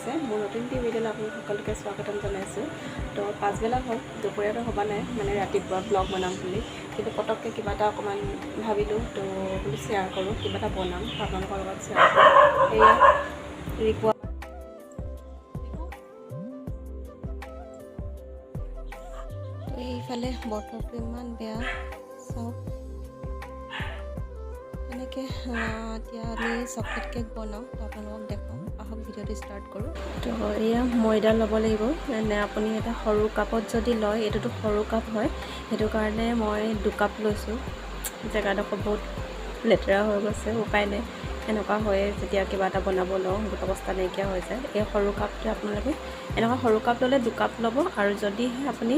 আছে। মোৰ নতুন এটি ভিডিঅ'লৈ আপোনালোক সকলোকে স্বাগতম জনাইছোঁ। তো পাছবেলা হ'ল, দুপৰীয়াটো ভবা নাই, মানে ৰাতিপুৱা ব্লগ বনাম বুলি, কিন্তু পটককৈ কিবা এটা অকণমান ভাবিলোঁ, তো বোলো শ্বেয়াৰ কৰোঁ, কিবা এটা বনাম, আপোনালোকৰ লগত শ্বেয়াৰ কৰোঁ। এয়া ৰিকুৱা। তো এইফালে বতৰটো ইমান বেয়া, চাওক এনেকৈ। এতিয়া আমি চকলেট কেক বনাওঁ, তো আপোনালোকক দেখুৱাম। আহক, ভিডিঅ'টো ষ্টাৰ্ট কৰোঁ। তো এয়া ময়দা ল'ব লাগিব। মানে আপুনি এটা সৰু কাপত যদি লয়, এইটোতো সৰু কাপ হয়, সেইটো কাৰণে মই 2 কাপ লৈছোঁ। জেগাডোখৰ বহুত লেতেৰা হৈ গৈছে, উপায় নাই, এনেকুৱা হয়ে। যেতিয়া কিবা এটা বনাব লওঁ, বহুত অৱস্থা নাইকিয়া হৈ যায়। এই সৰু কাপটোৱে, আপোনালোকে এনেকুৱা সৰু কাপ ল'লে 2 কাপ ল'ব আৰু যদিহে আপুনি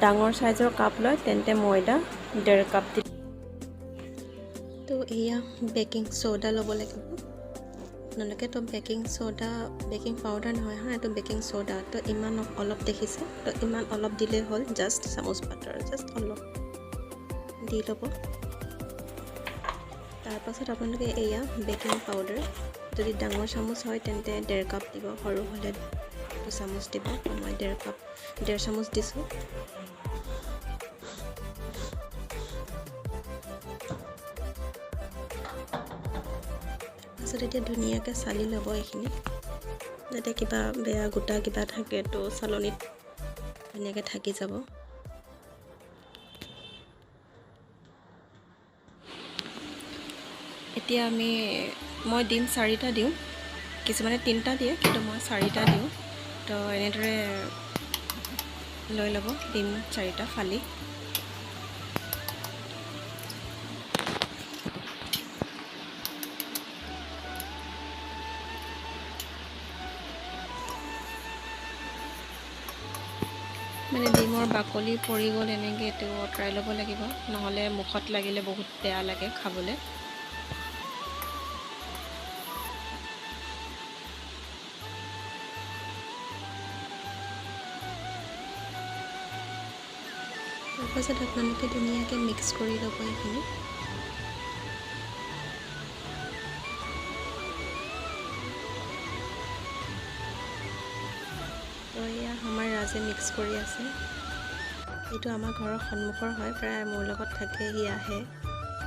ডাঙৰ চাইজৰ কাপ লয়, তেন্তে ময়দা 1.5 কাপ দি। তো এয়া বেকিং চ'ডা ল'ব লাগিব আপোনালোকে। তো বেকিং চ'ডা, বেকিং পাউডাৰ নহয় হা, এইটো বেকিং চ'ডা। তো ইমান অলপ দেখিছে, তো ইমান অলপ দিলেই হ'ল, জাষ্ট চামুচ পাতৰ জাষ্ট অলপ দি ল'ব। তাৰপাছত আপোনালোকে এয়া বেকিং পাউডাৰ, যদি ডাঙৰ চামুচ হয় তেন্তে 1.5 কাপ দিব, সৰু হ'লে 2 চামুচ দিব। মই 1.5 কাপ, 1.5 চামুচ দিছোঁ। তাৰপাছত এতিয়া ধুনীয়াকৈ চালি ল'ব এইখিনি, যাতে কিবা বেয়া গোটা কিবা থাকে তো চালনীত ধুনীয়াকৈ থাকি যাব। এতিয়া মই ডিম চাৰিটা দিওঁ। কিছুমানে তিনিটা দিয়ে, কিন্তু মই চাৰিটা দিওঁ। তো এনেদৰে লৈ ল'ব ডিম চাৰিটা ফালি। মানে ডিমৰ বাকলি পৰি গ'ল, এনেকৈ এইটো আঁতৰাই ল'ব লাগিব, নহ'লে মুখত লাগিলে বহুত বেয়া লাগে খাবলৈ। তাৰপাছত আপোনালোকে ধুনীয়াকৈ মিক্স কৰি ল'ব এইখিনি। তো এয়া আমাৰ ৰাজে মিক্স কৰি আছে। এইটো আমাৰ ঘৰৰ সন্মুখৰ হয়, প্ৰায় মোৰ লগত থাকে, সি আহে,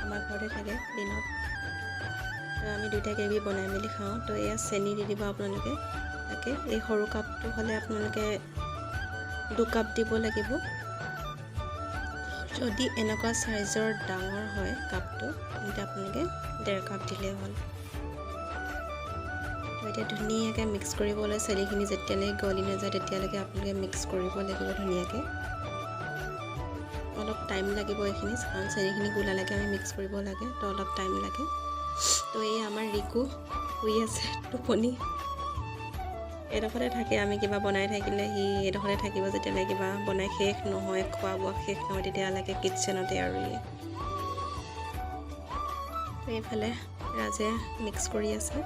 আমাৰ ঘৰতে থাকে দিনত। তো আমি দুইটা কিবা বনাই মেলি খাওঁ। তো এয়া চেনি দি দিব আপোনালোকে। তাকে এই সৰু কাপটো হ'লে আপোনালোকে 2 কাপ দিব লাগিব। যদি এনেকুৱা চাইজৰ ডাঙৰ হয় কাপটো, তেন্তে আপোনালোকে 1.5 কাপ দিলেই হ'ল। তো এতিয়া ধুনীয়াকৈ মিক্স কৰিবলৈ, চেনিখিনি যেতিয়ালৈকে গলি নাযায় তেতিয়ালৈকে আপোনালোকে মিক্স কৰিব লাগিব ধুনীয়াকৈ। অলপ টাইম লাগিব এইখিনি, কাৰণ চেনিখিনি গোলালৈকে আমি মিক্স কৰিব লাগে, তো অলপ টাইম লাগে। তো এই আমাৰ ৰিকু শুই আছে, টোপনি। এইডোখৰতে থাকে। আমি কিবা বনাই থাকিলে সি এইডোখৰতে থাকিব, যেতিয়ালৈ কিবা বনাই শেষ নহয়, খোৱা বোৱা শেষ নহয়, তেতিয়ালৈকে কিটচেনতে। আৰু ই এইফালে ৰাজে মিক্স কৰি আছে।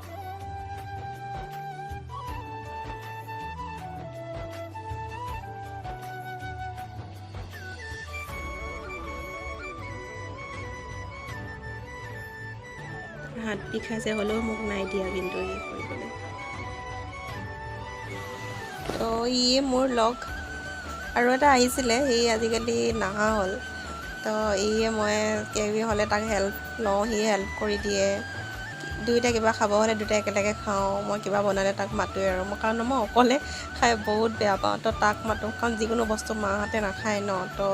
হাত বিষাইছে, হ'লেও মোক নাই দিয়া কিন্তু ই কৰিবলৈ। তো ইয়ে মোৰ লগ। আৰু এটা আহিছিলে, সি আজিকালি নাহা হ'ল। তো ইয়ে মই কিবা হ'লে তাক হেল্প লওঁ, সি হেল্প কৰি দিয়ে। দুয়োটা কিবা খাব হ'লে দুয়োটা একেলগে খাওঁ। মই কিবা বনালে তাক মাতোৱে আৰু মই, কাৰণ মই অকলে খাই বহুত বেয়া পাওঁ। তো তাক মাতোঁ, কাৰণ যিকোনো বস্তু মাহঁতে নাখায় ন। তো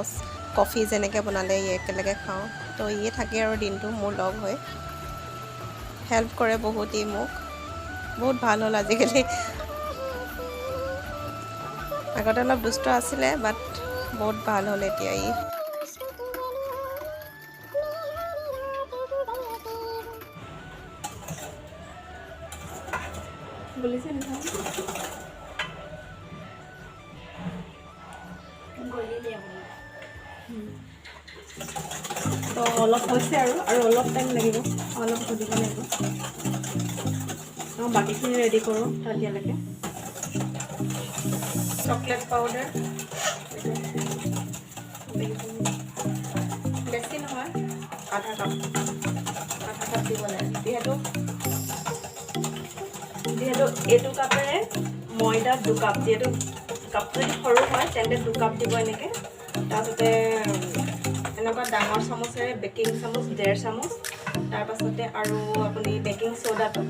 কফি যেনেকৈ বনালে ই একেলগে খাওঁ। তো ইয়ে থাকে আৰু দিনটো মোৰ লগ হৈ, হেল্প কৰে বহুত ই মোক। বহুত ভাল হ'ল আজিকালি। আগতে অলপ দুষ্ট আছিলে, বাট বহুত ভাল হ'ল এতিয়া ই। গলিছে নহয়? গলিলে আপোনাৰ। তো অলপ হৈছে আৰু আৰু অলপ টাইম লাগিব, অলপ গলিব লাগিব। অঁ, বাকীখিনি ৰেডি কৰোঁ তেতিয়ালৈকে। চকলেট পাউডাৰ বেছি নহয়, আধা কাপ, আধা কাপ দিব লাগে। যিহেতু এইটো কাপেৰে ময়দা 2 কাপ। যিহেতু কাপটো যদি সৰু হয়, তেন্তে 2 কাপ দিব এনেকৈ। তাৰপাছতে এনেকুৱা ডাঙৰ চামুচেৰে বেকিং চামুচ 1.5 চামুচ। তাৰপাছতে আৰু আপুনি বেকিং চ'ডাটো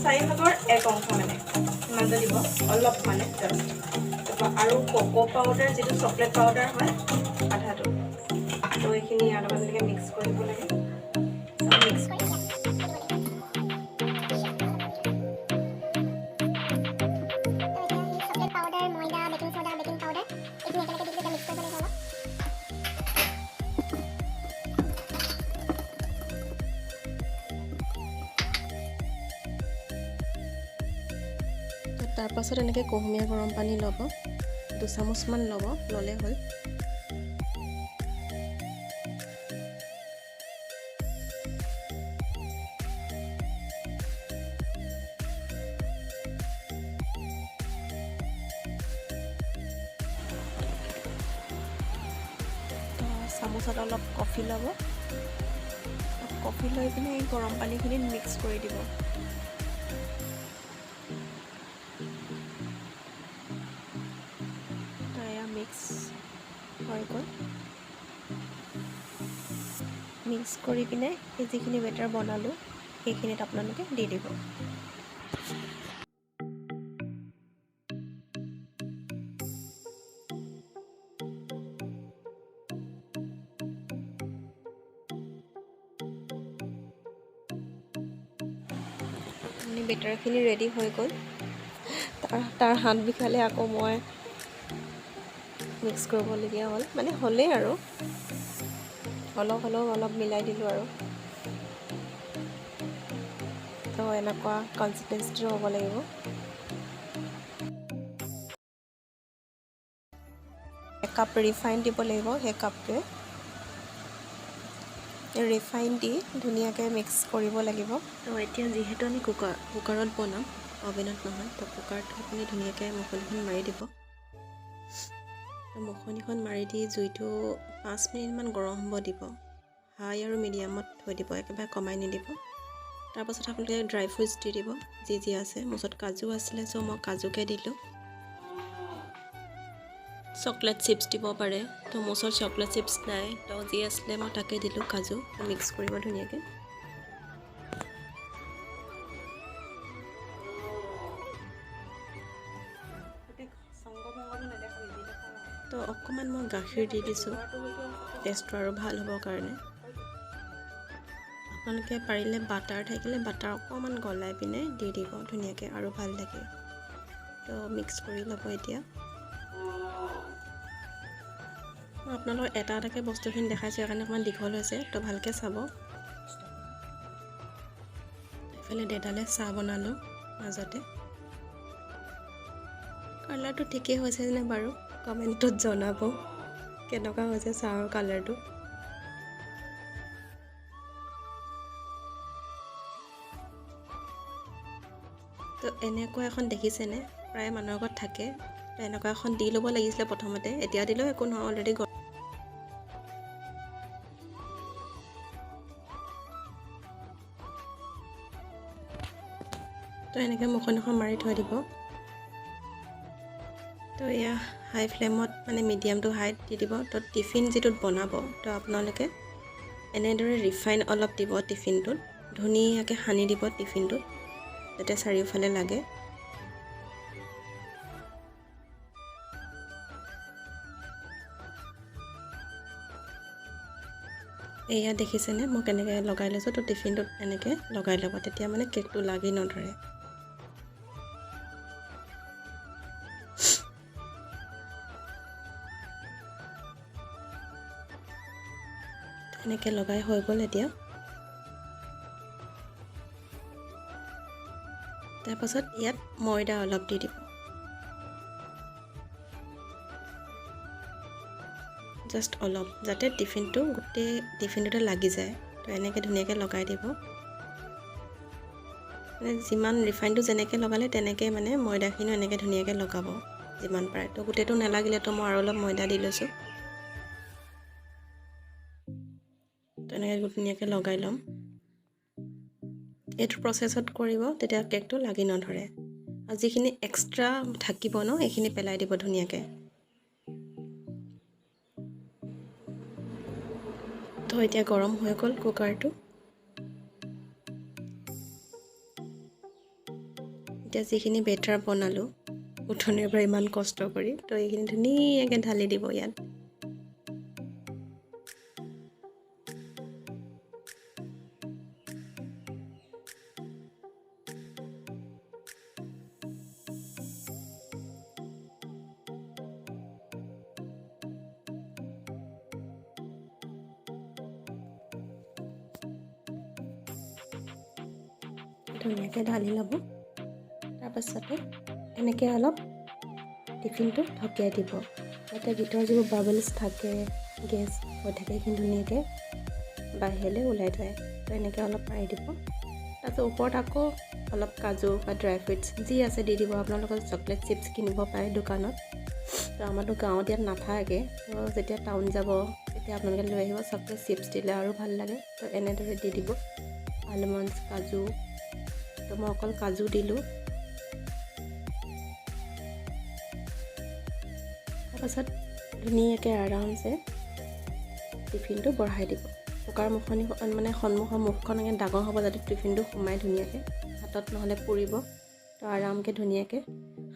1/4 ভাগৰ 1 অংশ, মানে সিমানটো দিব অলপ, মানে জাষ্ট। তাৰপৰা আৰু ককো পাউডাৰ, যিটো চকলেট পাউডাৰ হয়, আধাটো। তো এইখিনি ইয়াৰ লগত এনেকৈ মিক্স কৰিব লাগে। মিক্স চকলেট পাউডাৰ, ময়দা, বেকিং চ'ডা, বেকিং পাউডাৰ এইখিনি একেলগে দি দিলোঁ। মিক্স কৰিব লাগিব অলপ। তাৰপাছত এনেকৈ কুহুমীয়া গৰম পানী ল'ব, 2 চামুচমান ল'ব, ল'লে হ'ল। তো চামুচত অলপ কফি ল'ব। কফি লৈ পিনে এই গৰম পানীখিনিত মিক্স কৰি দিব। তো এয়া মিক্স হৈ গ'ল। মিক্স কৰি পিনে এই যিখিনি বেটাৰ বনালোঁ, সেইখিনিত আপোনালোকে দি দিব। মানে বেটাৰখিনি ৰেডি হৈ গ'ল। তাৰ হাত বিষালে, আকৌ মই মিক্স কৰিবলগীয়া হ'ল। মানে হ'লেই আৰু অলপ হ'লেও অলপ মিলাই দিলোঁ আৰু। তো এনেকুৱা কনচিষ্টেঞ্চিটো হ'ব লাগিব। একাপ ৰিফাইন দিব লাগিব। সেই কাপটোৱে ৰিফাইন দি ধুনীয়াকৈ মিক্স কৰিব লাগিব। তো এতিয়া যিহেতু আমি কুকাৰত বনাম, অভেনত নহয়, তো কুকাৰটো আপুনি ধুনীয়াকৈ মুখনিখন মাৰি দিব। তো মুখনিখন মাৰি দি জুইটো 5 মিনিটমান গৰম হ'ব দিব। হাই আৰু মিডিয়ামত থৈ দিব, একেবাৰে কমাই নিদিব। তাৰপাছত আপোনালোকে ড্ৰাই ফ্ৰুটছ দি দিব, যি যি আছে। মোৰ ওচৰত কাজু আছিলে, চ' মই কাজুকে দিলোঁ। চকলেট চিপছ দিব পাৰে। তো মোৰ ওচৰত চকলেট চিপছ নাই, তো যি আছিলে মই তাকে দিলোঁ, কাজু। মিক্স কৰিব ধুনীয়াকৈ। তো অকণমান মই গাখীৰ দি দিছোঁ, টেষ্টটো আৰু ভাল হ'বৰ কাৰণে। আপোনালোকে পাৰিলে বাটাৰ থাকিলে বাটাৰ অকণমান গলাই পিনে দি দিব ধুনীয়াকৈ, আৰু ভাল লাগে। তো মিক্স কৰি ল'ব। এতিয়া মই আপোনালোকক এটা এটাকৈ বস্তুখিনি দেখাইছোঁ, সেইকাৰণে অকণমান দীঘল হৈছে। তো ভালকৈ চাব। এইফালে দেউতালৈ চাহ বনালোঁ মাজতে। কালাৰটো ঠিকেই হৈছেনে বাৰু, কমেণ্টত জনাব কেনেকুৱা হৈছে চাহৰ কালাৰটো। তো এনেকুৱা এখন দেখিছেনে? প্ৰায় মানুহৰ ঘৰত থাকে। তো এনেকুৱা এখন দি ল'ব লাগিছিলে প্ৰথমতে। এতিয়া দিলেও একো নহয়, অলৰেডি। তো এনেকৈ মুখন এখন মাৰি থৈ দিব। তো এয়া হাই ফ্লেমত, মানে মিডিয়াম টু হাইত দি দিব। তো টিফিন যিটোত বনাব, তো আপোনালোকে এনেদৰে ৰিফাইন অলপ দিব টিফিনটোত, ধুনীয়াকৈ সানি দিব টিফিনটোত, যাতে চাৰিওফালে লাগে। এয়া দেখিছেনে, মই কেনেকৈ লগাই লৈছোঁ? তো টিফিনটোত এনেকৈ লগাই ল'ব, তেতিয়া মানে কেকটো লাগি নধৰে। এনেকৈ লগাই হৈ গ'ল এতিয়া। তাৰপাছত ইয়াত ময়দা অলপ দি দিব, জাষ্ট অলপ, যাতে টিফিনটো গোটেই টিফিনটোতে লাগি যায়। তো এনেকৈ ধুনীয়াকৈ লগাই দিব। মানে যিমান ৰিফাইনটো যেনেকৈ লগালে, তেনেকৈ মানে ময়দাখিনিও এনেকৈ ধুনীয়াকৈ লগাব যিমান পাৰে। তো গোটেইটো নালাগিলে, তো মই আৰু অলপ ময়দা দি লৈছোঁ। তেনেকৈ ধুনীয়াকৈ লগাই ল'ম। এইটো প্ৰচেছত কৰিব, তেতিয়া কেকটো লাগি নধৰে। আৰু যিখিনি এক্সট্ৰা থাকিব ন, এইখিনি পেলাই দিব ধুনীয়াকৈ। তো এতিয়া গৰম হৈ গ'ল কুকাৰটো। এতিয়া যিখিনি বেটাৰ বনালোঁ উঠনিৰ পৰা ইমান কষ্ট কৰি, তো এইখিনি ধুনীয়াকৈ ঢালি দিব ইয়াত। ধুনীয়াকৈ ঢালি ল'ব। তাৰপাছতে এনেকৈ অলপ টিফিনটো ঢকিয়াই দিব, যাতে ভিতৰৰ যিবোৰ বাবলছ থাকে, গেছ হৈ থাকে, সেইখিনি ধুনীয়াকৈ বাহিৰলৈ ওলাই যায়। তো এনেকৈ অলপ পাৰি দিব। তাৰপিছত ওপৰত আকৌ অলপ কাজু বা ড্ৰাই ফ্ৰুইটছ যি আছে দি দিব। আপোনালোকৰ চকলেট চিপছ কিনিব পাৰে দোকানত। তো আমাৰতো গাঁৱত ইয়াত নাথাকে, তো যেতিয়া টাউন যাব তেতিয়া আপোনালোকে লৈ আহিব। চকলেট চিপছ দিলে আৰু ভাল লাগে। তো এনেদৰে দি দিব আলমণ্ডছ, কাজু। তো মই অকল কাজু দিলোঁ। তাৰপাছত ধুনীয়াকৈ আৰামছে টিফিনটো বঢ়াই দিব। কুকাৰ মুখনি মানে সন্মুখৰ মুখখন ডাঙৰ হ'ব, যাতে টিফিনটো সোমাই ধুনীয়াকৈ, হাতত নহ'লে পুৰিব। তো আৰামকৈ ধুনীয়াকৈ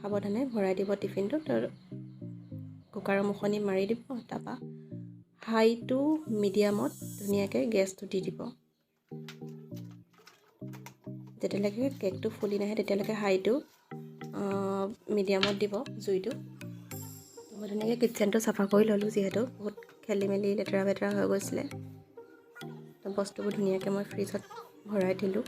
সাৱধানে ভৰাই দিব টিফিনটো। তো কুকাৰৰ মুখনি মাৰি দিব। তাৰপৰা হাই টু মিডিয়ামত ধুনীয়াকৈ গেছটো দি দিব। যেতিয়ালৈকে কেকটো ফুলি নাহে তেতিয়ালৈকে হাই টু মিডিয়ামত দিব জুইটো। মই ধুনীয়াকৈ কিটচেনটো চাফা কৰি ল'লোঁ, যিহেতু বহুত খেলি মেলি লেতেৰা বেতেৰা হৈ গৈছিলে। তো বস্তুবোৰ ধুনীয়াকৈ মই ফ্ৰিজত ভৰাই দিলোঁ।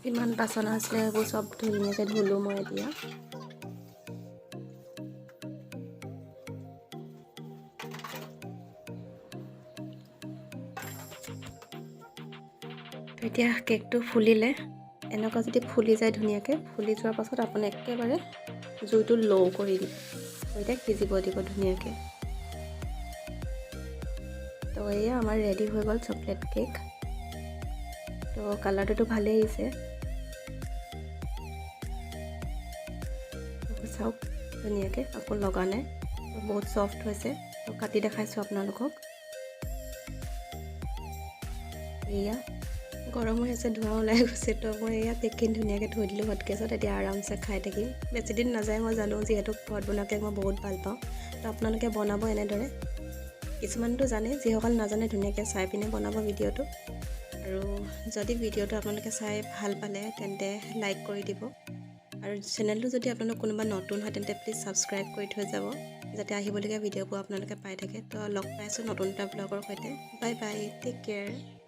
যিমান বাচন আছিলে সেইবোৰ চব ধুনীয়াকৈ ধুলোঁ মই এতিয়া। এতিয়া কেকটো ফুলিলে, এনেকুৱা যদি ফুলি যায় ধুনীয়াকৈ, ফুলি যোৱাৰ পাছত আপুনি একেবাৰে জুইটো ল' কৰি দিব। এতিয়া সিজিব দিব ধুনীয়াকৈ। তো এয়া আমাৰ ৰেডি হৈ গ'ল চকলেট কেক। তো কালাৰটোতো ভালেই আহিছে, চাওক ধুনীয়াকৈ, আকৌ লগা নাই, বহুত ছফ্ট হৈছে। তো কাটি দেখাইছোঁ আপোনালোকক। এয়া গৰম হৈ আছে, ধোঁৱা ওলাই গৈছে। তো মই এয়া কেকখিনি ধুনীয়াকৈ থৈ দিলোঁ হটকেছত। এতিয়া আৰামছে খাই থাকিম। বেছিদিন নাযায় মই জানো, যিহেতু ঘৰত বনোৱা কেক মই বহুত ভাল পাওঁ। তো আপোনালোকে বনাব এনেদৰে। কিছুমানতো জানে, যিসকল নাজানে ধুনীয়াকৈ চাই পিনে বনাব ভিডিঅ'টো। আৰু যদি ভিডিঅ'টো আপোনালোকে চাই ভাল পালে তেন্তে লাইক কৰি দিব। আৰু চেনেলটো যদি আপোনালোক কোনোবা নতুন হয় তেন্তে প্লিজ ছাবস্ক্ৰাইব কৰি থৈ যাব, যাতে আহিবলগীয়া ভিডিঅ'বোৰ আপোনালোকে পাই থাকে। তো লগ পাইছোঁ নতুন এটা ব্লগৰ সৈতে। Bye bye, take care.